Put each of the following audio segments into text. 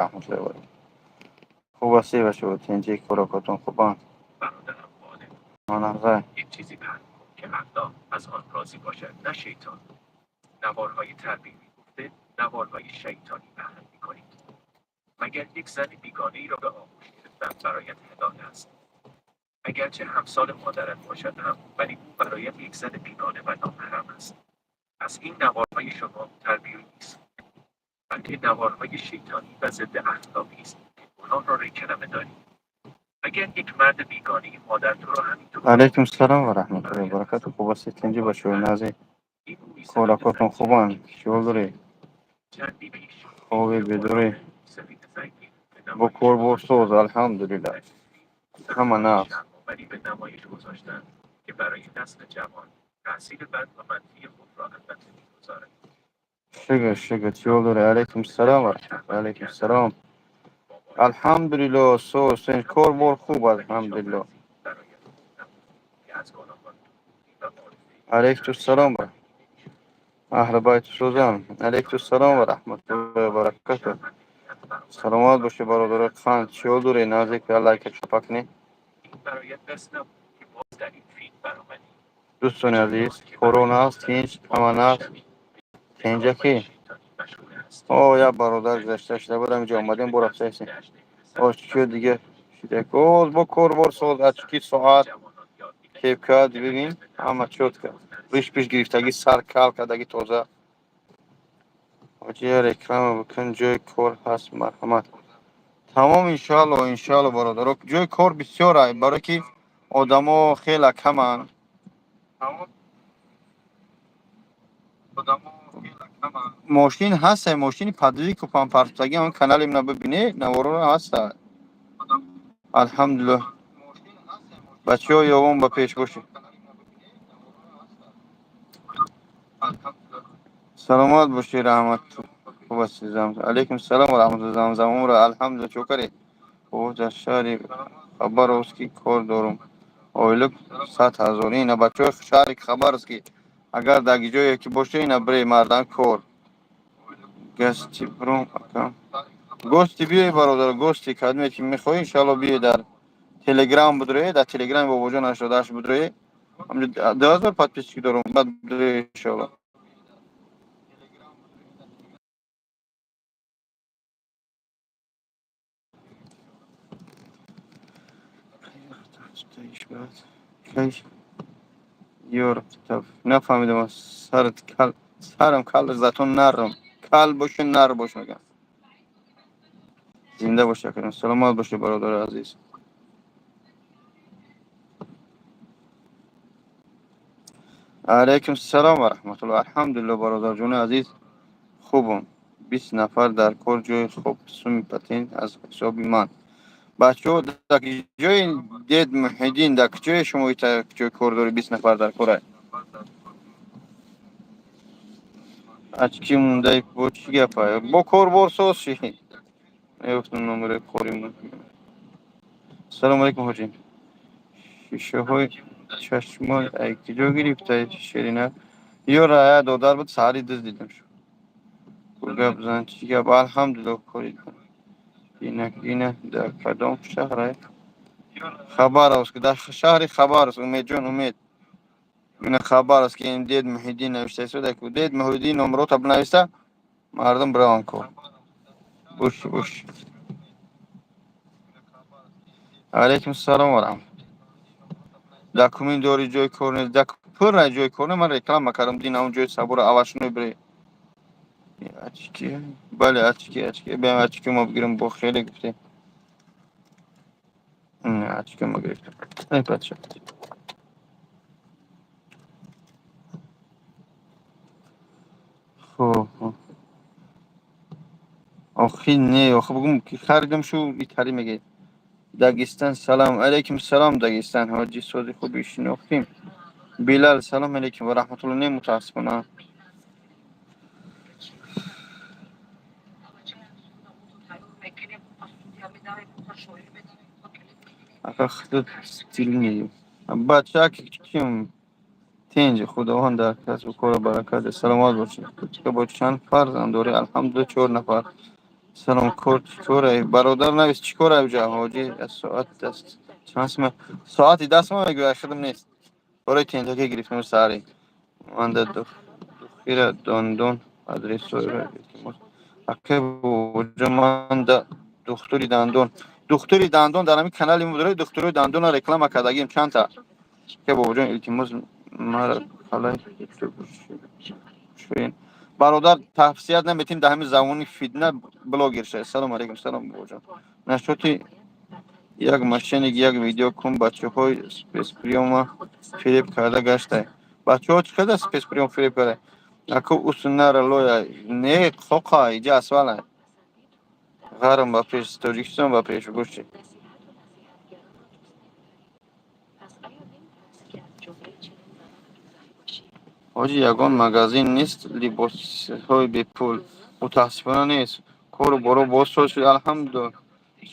Раҳматуллоҳи ва баракатуҳ. Хуб ҳастӣ, бачаҳо? Тинҷӣ, корокотон хубанд? برادرم قانع کن. Манағзай. یک چیزی پهن کن که الله از آن راضی باشد، نه شیطان. نوارهای تربیوی گفته نوارهای شیطانی پهن میکنید. مگر یک زن بیگانه ای را به آغوش گرفتن برایت حلال است؟ اگرچه همسال مادرت باشد هم، ولی او برایت یک زن بیگانه و نامحرم است. پس این نوارهای شما تربیوی نیست، بلکه نوارهای شیطانی و ضد اخلاقی است که گناه را کلمه دارید. اگر یک مرد بیگانه مادر تو را همینطور به Алайкум آغوش салом گرفت ва раҳматуллоҳи ва برایت баракатуҳ. حسن Хуб ҳастӣ, тинҷӣ, این бачаҳо? مرد Нази این موی سفید коракотон زنگی хубанд? که Чиҳол می‌ریزی дорӣ? چندی پیش Хобӣ, ویدیو бедорӣ? برادر موسفید زنگی به Бо نمایش корбор соз, گذاشتند. алҳамдулиллаҳ. در این فیلم Ҳама صحنه‌های нағз. شرم‌آوری به نمایش گذاشتند که برای نسل جوان تأثیر بد و منفی خود را البته می‌گذارد. Шукр, шукр, чиҳол дорӣ? Алайкум салом ва پدری را раҳматуллоҳ. شرمنده Алайкум کردند. салом. بابایت Алҳамдулиллоҳ, соз, тинҷ, همون корбор хуб, و алҳамдулиллоҳ. کشاورزی برایت خوب نبود که از گناهان تو بودی و والدینی که Алайкум همه салом ва شرمندگی نمیشد. аҳли байти یک созам. جوان Алайкум بیچاره салом ва کرد. раҳматуллоҳи ва نوارهای баракатуҳ. شرمندگیت برآمد Саломат و бошед, برای бародарои نسل қанд. Чиҳол доред? Наздик جوان лайка نمیشد. чапа кунед. این برایت بس نبود که باز در این فیلم برآمدی. Дӯстони азиз, چنان که коро برای нағз, مادرت тинҷ, ҳама قانع нағз. شوی، به Тинҷакӣ? کارهای شیطانی مشغول هستی. О, як бародар در این гузашта فیلم шуда буд, ҳаминҷо دختری که омадем, به бо نزدیک рафтаистем. دشت نمیرسد Ош чиё و дига шида. Боз бо корбор با соз, این очки, صحنه به соат, جوانان یاد میدهی кепка که اگر бибин, به ҳама نزدیکی чётко. خود Риш نرسیدی пиш гирифтагӣ, پس сар кал кардагӣ тоза. Ҳоҷи, я реклама бикун, ҷои кор ҳаст, марҳамат. Тамом, иншоалло, иншоалло, бародаро. Ҷои кор бисёр ай, барое ки одамо хеле каманд. Мошин ҳаста, мошини падликупам партофтагӣ, он канали мана бибине, наворо ҳаста. Алҳамдулиллоҳ. Бачаҳо, ёвон ба пеш бошед. Саломат бошед, раҳмат. Хуб ҳастед, зам. Алайкум салом ва раҳматуллоҳ, замзам умра, алҳамдулиллоҳ, чӣ каред? Хуб, дар шаҳри Хабаровский кор дорум. Ойлук 100 000. Ина бачаҳои шаҳри Хабаровский, агар дар ҷое ки боше, ина бирей мардан кор. Гости бром акам. Гости биёй, бародар, гости кадме ки мехоҳӣ, иншоалло биёй, дар Телеграм будроe, дар Телеграми Бобоҷон 88 будроe. Ҳамҷо 2000 подписчик дорум, баъд будроe иншоалло. Ёр, нафаҳмидам, сарат кал, сарам кал, зато нарм. Кал боше, нар бош мегам. Зинда бош, акарам. Саломат бошед, бародари азиз. Алайкум салом ва раҳматуллоҳ. Алҳамдулиллоҳ, бародарҷони азиз, хубам. 20 нафар дар кор, ҷои хоб, суми патент аз ҳисоби ман. Бачаҳо, дар ҷои дед Муҳиддин, дар куҷое шумо ита ҷои кор дорӣ, 20 нафар дар кора? Очки мондаи бо чӣ гапа? Бо корбор соз ши. Мегуфтам номери кори мон. Салому алайкум, ҳоҷӣ. Шишаҳои чашмон ай куҷо гирифтаи, ширина? Ёра, я додар буд, саҳари дуз дидам шу. Гап зан, чӣ гап? Алҳамдулиллоҳ, кори. Инак, ина дар кадом шаҳре? Хабаровск, дар шаҳри Хабаровск, Умедҷон, Умед. Ина Хабаровск, ин дед Муҳиддин навишта истода ку. Дед Муҳиддин номрота бинависа, мардум бираванд кор. Бош, бош. Алайкум салом ва раҳмат. Документ дори, ҷои кор нест. Пурра ҷои кор не, ман реклама кардам, дин ҳамон ҷои сабура авашно бире. Очки, бале, очки, очки. Биям очки мо бигирем, бо хеле гуфтем. Очки мо гирифтем. Эй, бача. Хуб. Охи не, охи бугум ки харидам шу итали меге. Дагестан, салам алейкум, салом Дагестан, ҳоҷи сози хуби шинохтим. Билал, салом алейкум ва раҳматуллоҳ, не, мутаассифона. Ака, худат стилни. Бача ким тинҷ, Худованд дар касбу кору баракат. Саломат бошед. Бо чанд фарзанд дорӣ? Алҳамдулиллоҳ, чор нафар. Салом, кор чӣ кора, бародар? Навис, чӣ кора ҷа, ҳоҷӣ? Аз соат даст чанд соати даст ма мегӯя, хидм нест. Барои тентаке гирифтем саҳари. Манда духира дандон адресоира, илтимос. Акай бобоҷон, манда духтури дандон, духтури дандон дар ҳамин канали мо дорад. Духтурои дандона реклама кардагим чандта. Акай бобоҷон, илтимос, мара қалай шӯен. Бародар, тавсият наметем дар ҳамин замони фитна блогер шавед. Салом алейкум. Салом, бобоҷон. Нашоти як мошенник як видео кун, бачаҳои спецприёма фиреб карда гаштай. Бачаҳо чӣ қадар спецприём фиреб карда? Аку уснара лоя не, хоқа иҷа асфала. Ғарм ба пеш, Тоҷикистон ба пеш боши. Ҳоҷи, ягон магазин нест либосҳои бепул? Мутаассифона, нест. Кору боро боз соз шуд, алҳамду.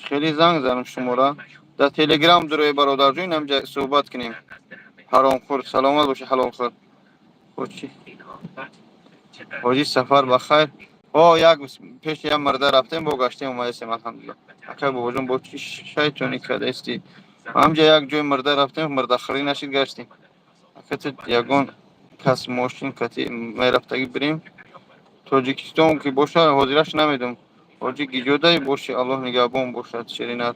Хеле занг занам шумора дар Телеграм дурои, бародарҷон, инамҷа суҳбат кунем. Ҳаромхӯр, саломат бошӣ, ҳалолхӯр. Ҳоҷи, сафар ба хайр. О, як пеши як марда рафтем, бо гаштем, омадастем, алҳамдулилла. Акай бобоҷон, бо чӣ шайтонӣ кардаисти? Ҳамҷа як ҷои мурда рафтем, мурдахӯрӣ нашид, гаштем. Акати ягон кас мошин кати мерафтагӣ, бирем Тоҷикистон ки боша, ҳозираш намедум. Ҳоҷи, гиҷодай боши, Аллоҳ нигаҳбон бошад. Ширинат,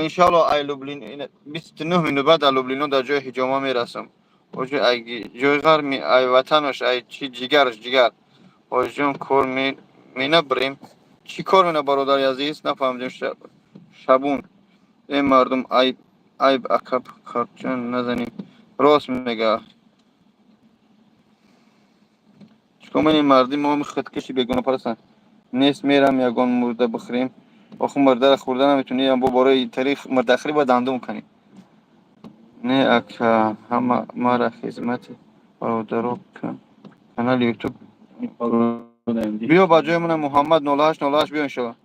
иншоалло, ай Люблин 29 минут баъд ай Люблино дар ҷои ҳиҷома мерасам. Ҳоҷи, ай ҷои ғарми, ай ватанаш, ай чи, ҷигараш, ҷигар. Ҳоҷиҷон, кор менабарем? Чӣ кор мена, бародари азиз, нафаҳмидем. Шабун э мардум, айб, айб, акаб карчан назанем. Рост мега. Чикор менем, марди мо худкаши бегонапарастанд. Нест, мерам ягон мурда бихӯрем. Охи, мурдара хӯрда наметавонӣ, бо барои тариқ мурдахӯрӣ бояд дандум канӣ. Не, ака, ҳама мара хизмати бародаро кун. Канали Ютуб биё, ба ҷои мана Муҳаммад 0808 биё, иншоалло.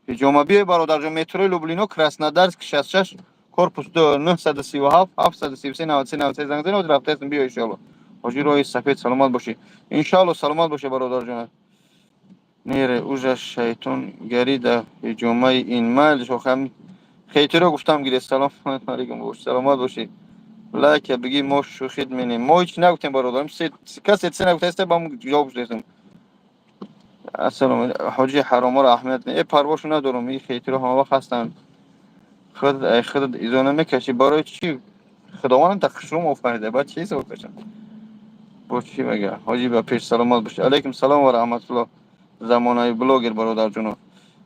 Ҳиҷома биёй, бародарҷон. Метрои Люблино, Краснодарск 66, корпус 2, 937 733 93 93 занг зани, рафтаестм, биё, иншоалло. Ҳоҷи, роҳи сафед, саломат бошӣ, иншоалло, саломат бошӣ, бародарҷон. Нере ужа шайтонгарӣ дар ҳиҷомаи ин майлиш. Охам хейтеро гуфтам гире. Салом алейкум, бош, саломат бошӣ. Лайка бигӣ, мо шӯхид менем. Мо ҳеч нагуфтем, бародарам, касе чизе нагуфтааст, ба мо ҷавоб шудастем. Ассалому ҳоҷи, ҳароморо аҳамият не, парвошу надорам. И хейтеро ҳама вақт ҳастанд. Худ ай худат изо намекашӣ, барои чӣ? Худованд та хушрӯм офарида, баъд чӣ изо кашам? Бо чӣ мега? Ҳоҷи, ба пеш, саломат бошӣ. Алейкум салом ва раҳматуллоҳ. Замонаи блогер, бародарҷоно,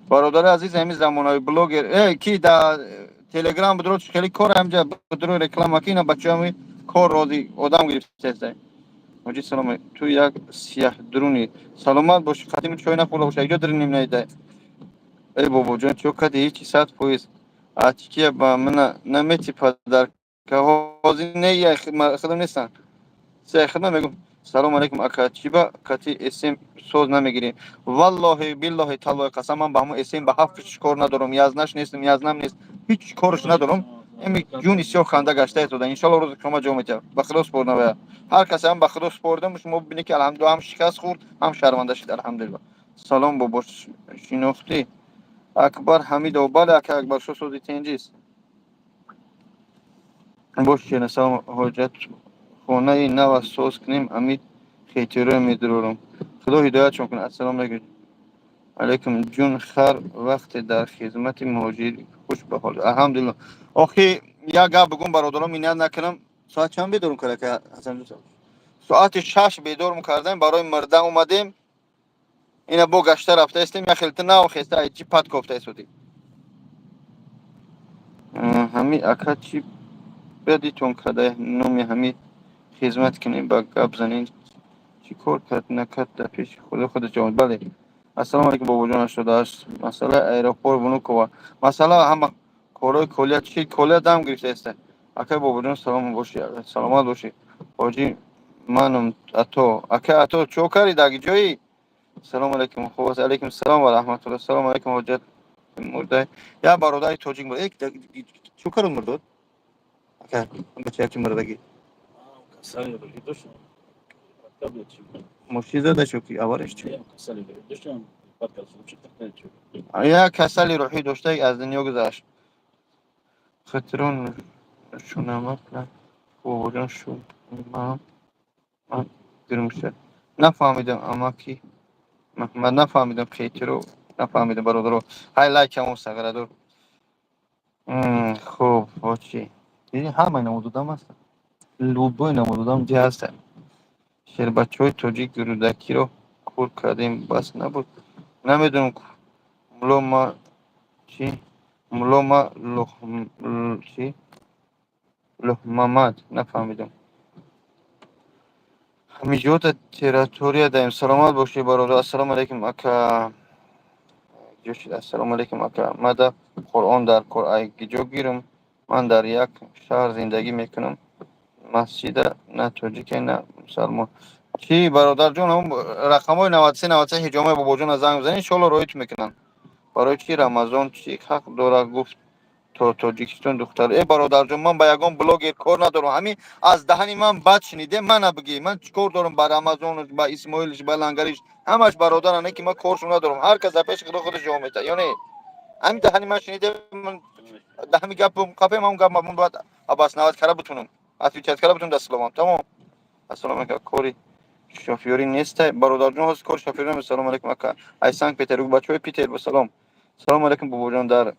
бародари азиз, ҳамин замонаи блогер ки дар Телеграм будро, хеле кор ҳамҷа будро, реклама ки ина бачаҳои кор рози одам гирифтааст. Ҳоҷи, салом, ту як сияҳдурунӣ, саломат бошӣ. Қадими чой нахӯрда боша, якҷо диринем наида. Эй бобоҷон, чо кади? Ҳечи, 100%. Ачкия ба мана намети падарка. Ҳозир не, худам нестам, се хидмат мегум. Салому алейкум, ака, чӣ ба кати эсем соз намегирӣ? Валлоҳи, биллоҳи, таллоҳи, қасам, ман ба ҳамон эсем ба ҳафт ҳеч кор надорам. Язнаш нестам, язнам нест, ҳеч корш надорам. Эми ҷуни сиёҳ ханда гашта истода. Иншоалло, рӯзи қиёмат ҷо метиҳад. Ба Худо спордам ва ҳар касе ҳам ба Худо спордам, шумо бибинед, ки алҳамдулилла, ҳам шикаст хӯрд, ҳам шарманда шуд, алҳамдулилла. Салом, бобо, шинохтӣ? Акбар Ҳамидов, бале, ака Акбар, шо сози, тенҷист бош. Чена, салом, ҳоҷат хонаи нава соз кунем, ами хейтиро медурорам. Худо ҳидоятшон кунад. Ассалому алайкум. Алайкум, ҷун хар, вақте дар хизмати муҳоҷир, хуш ба ҳол, алҳамдулилла. Охи, як гап бигӯм, бародарон, миннат накунам. Соат чанд бедорум карда, Ҳасанҷон? Соати 6 бедорум кардем, барои мирда омадем. Ина бо гашта рафтаистем, як хелта нав хеста, ай чӣ пат кофта истодӣ. Ҳами ака, чӣ бадитон карда? Номи ҳами хизмат кунем, ба гап занем. Чӣ кор кард, накард, дар пеши Худо худаш ҷавоб. Бале. Ассалому алайкум, бобоҷон, 88 масъалаи аэропорт Внуково, масъала ҳама корҳои колия чӣ, колия дам гирифтааст. Акай бобоҷон, салом бошӣ, саломат бошӣ. Ҳоҷӣ, манам Ато. Акай Ато, чо карди, дар ҷои? Салому алайкум, хуб аст. Алайкум салом ва раҳматулло. Салому алайкум, ҳоҷат мурда. Як бародари тоҷик мурд. Чо кард, мурдод? Ака, бача яки мурдагӣ. Касали доштам. Мошин зада шо ки авариш чӣ? Касали доштам. Як касали рӯҳӣ дошта, аз дунё гузашт. Хотирон шунама, бобоҷон, шумам ман гирмша. Нафаҳмидам, амаки Муҳаммад, нафаҳмидам, хейтиро нафаҳмидам, бародаро. Ҳай, лайкамон сағирадор. Хуб, бо чӣ? Диди, ҳамаи намудодам ҳастам, любой намудодам ҷи ҳастам. Шербачаҳои тоҷик, Рӯдакиро кур кардем, бас набуд? Намедонам, мулло ма чӣ, мулло ма чӣ, Луҳмамад, нафаҳмидам. Ҳамиҷода территория даем. Саломат бошед, бародар. Ассалому алайкум, ака. Ҷо шуд. Ассалому алайкум, ака. Мада Қуръон дар кор, ай гиҷо гирам? Ман дар як шаҳр зиндагӣ мекунам, масҷида на тоҷике, на мусалмон. Чӣ, бародарҷон, ҳам рақамҳои 93 93 ҳиҷомаи бобоҷона занг бизанед, иншоалло роит мекунанд. Барои чӣ Рамазон чӣ ҳақ дорад гуфт то Тоҷикистон духтар? Э, бародарҷон, ман ба ягон блогер кор надорам. Ҳамин аз даҳани ман бад шуниде, мана бигӣ. Ман чӣ кор дорам ба Рамазонаш, ба Исмоилш, ба Лангариш? Ҳамаш бародаране, ки ман коршон надорам. Ҳар кас дар пеши худо худаш ҷавоб метаҳад ё не? Ҳамин даҳани ман шуниде, да ҳамин гап қапем, ҳам гап ман бояд обосновать кара бутунам, отвечать кара бутунам. Дасловам тамом. Ассалому алайкум, кори шофёрӣ неста, бародарҷон? Ҳозир кори шофёрӣ. Салому алайкум, ака, ай Санкт Петербург. Бачаҳои Питер, ба салом. Салому алайкум, бобоҷон, дар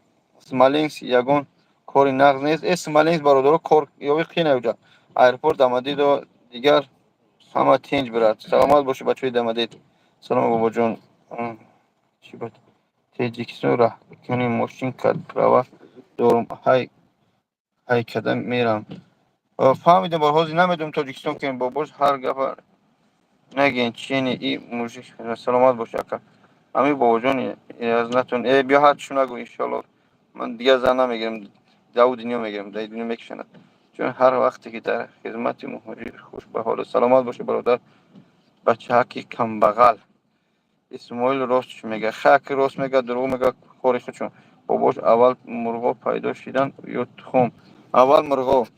Смоленск ягон кори нағз нест? Э, Смоленск, бародаро, кор ёви қина уҷа. Аэропорт Домодедово, дигар ҳама тинҷ, брат. Саломат бошед, бачаҳои Домодед. Салом, бобоҷон. Чӣ буд? Тоҷикистон раҳкунӣ мошин кард, права дорум, ҳай ҳай када мерам. Фаҳмидем, бо ҳозир намедонам Тоҷикистон кем. Бобош, ҳар гапа нагӯен, чени и мужик. Саломат бош, ака. Ҳамин бобоҷон язнатон. Э, биё, ҳарчишу нагӯ, иншоалло ман дигар зан намегирам, даву дунё мегирам, дар дунё мекушанад. Чун ҳар вақте ки дар хизмати муҳоҷир, хуш ба ҳоле. Саломат бошед, бародар. Бачаҳаки камбағал Исмоил рост мега, хак рост мега, дурӯғ мега, кори худшон. Бобош, аввал мурғо пайдо шидан ё тухм? Аввал мурғо.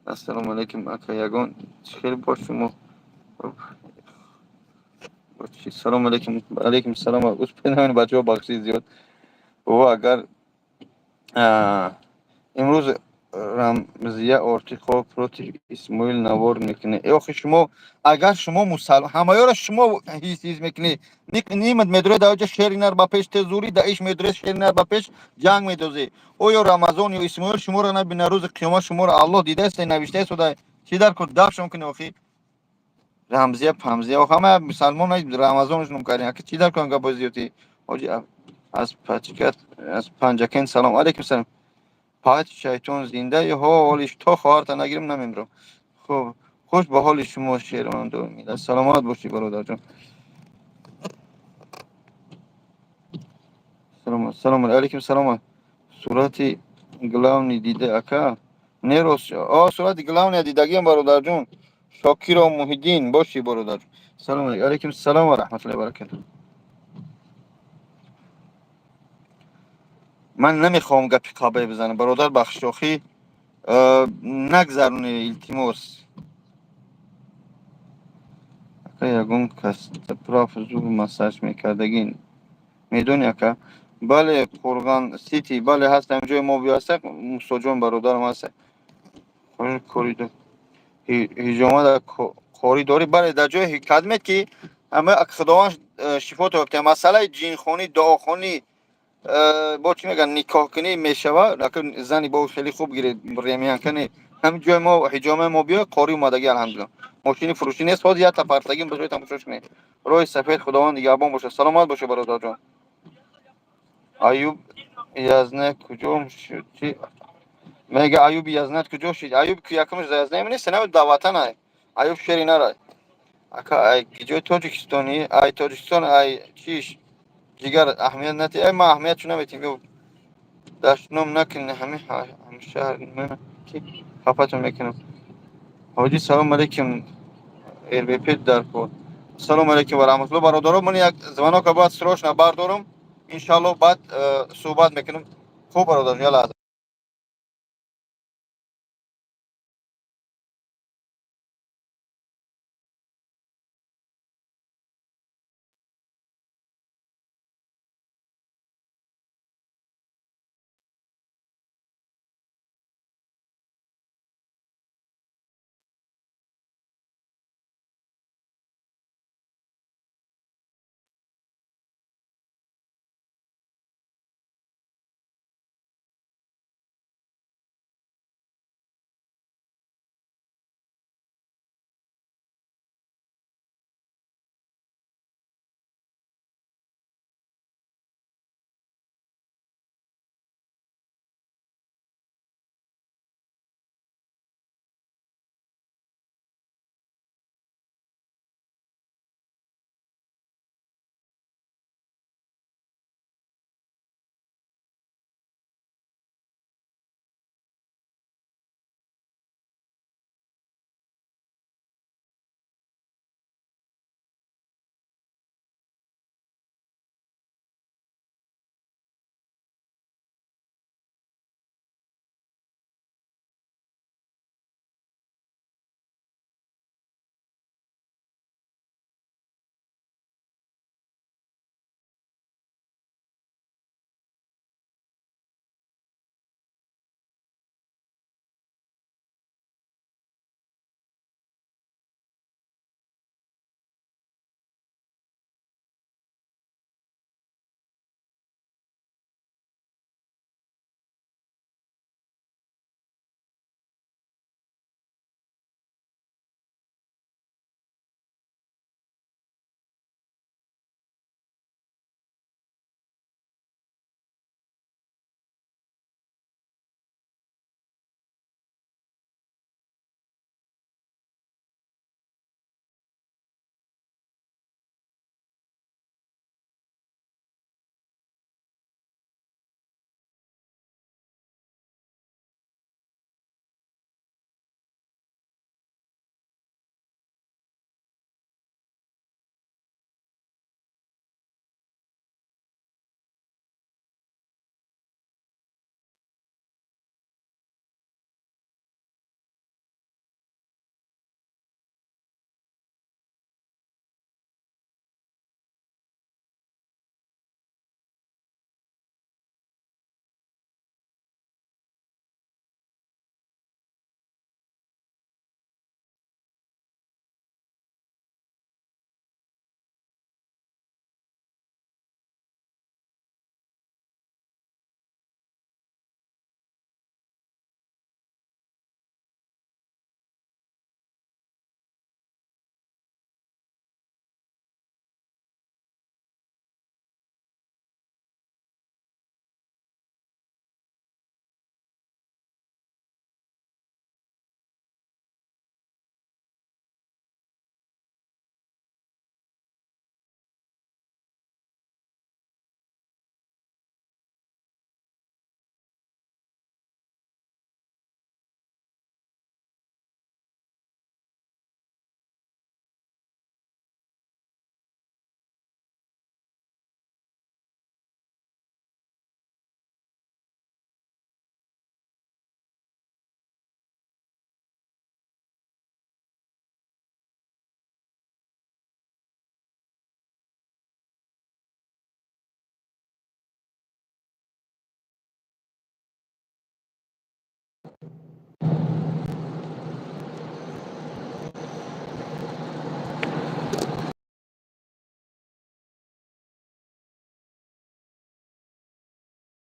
Ассалому алайкум, ака, ягон хел бо шумо. Салому алайкум. Алайкум салом. Бачаҳо, бахши зиёд. Бобо, агар имрӯз Рамзия Ортиқо против Исмоил навор мекунед. Э, охи, шумо, агар шумо мусалмон, ҳамаёро шумо ҳис ҳис мекунед. Нимат медоред, дар оҷа шери нар ба пеш тезурӣ, да иш медоред, шери нар ба пеш ҷанг медозед. Оё Рамазон ё Исмоил шуморо набина? Рӯзи қиёмат шуморо Аллоҳ дидааст, навиштааст. Чӣ дар кор дафшон кунед, охи? Рамзия памзия, ҳама мусалмон Рамазонш ном кардем. Ака, чӣ дар кор гапои зиёдӣ? Ҳоҷи аз пачкат, аз Панҷакент, салом. Алайкум салом. Пач шайтон зинда ҳо, ҳолиш то хоҳарта нагирам, намемирам. Хуб, хуш ба ҳоли шумо, шерманду. Саломат бошӣ, бародарҷон. Салом алайкум. Салом. Сурати главный дида, ака? Не, рост, о, сурати главный дидагиам, бародарҷон. Шокиро Муҳиддин бошӣ, бародарҷон. Салом алайкум. Салом ва раҳматуллоҳи ва баракатуҳ. Ман намехоҳам гапи қабе бизанам, бародар, бахшохӣ нагзароне, илтимос. Ака, ягон кас прав зуб массаж мекардагӣ медони, ака? Бале, Қурған Сити, бале, ҳаст, ҳамин ҷои мо биё, ҳаста. Мусоҷон бародарам ҳаста. Ҳиҷома дар корӣ дорӣ? Бале, дар ҷои кадмет ки ҳама Худованд шифо тофта. Масъалаи ҷинхонӣ, дуохонӣ, бо чӣ мегӯянд, никоҳкунӣ мешавад. Зани бо хеле хуб гиред, ремиянкани. Ҳамин ҷои мо ҳиҷомаи мо биё, қорӣ омадагӣ, алҳамдулилла. Мошини фурӯшӣ нест, ҳозир як партагӣ бозои тамошош кунед. Роҳи сафед, Худованд нигаҳбон бошад. Саломат бошед, бародарҷон. Аюб Язна куҷо шуд? Чи мега, Аюб Язнат куҷо шуд? Аюб ки якумш Язна нест, нав даватан ай. Аюб шери нарай. Ака, ай ҷои Тоҷикистони, ай Тоҷикистон, ай чиш? Ҷигар, аҳамият нати. Ай, ма аҳамиятшо наметим. Дашном накунед, ҳамин ҳамшаҳр ки хафатон мекунам. Ҳоҷӣ, салом алейкум. РБП дар кор. Салом алейкум ва раҳматулло, бародаро. Ман як звонок а бояд срочно бардорам. Иншалло, баъд суҳбат мекунам. Хуб, бародар, як лаҳза.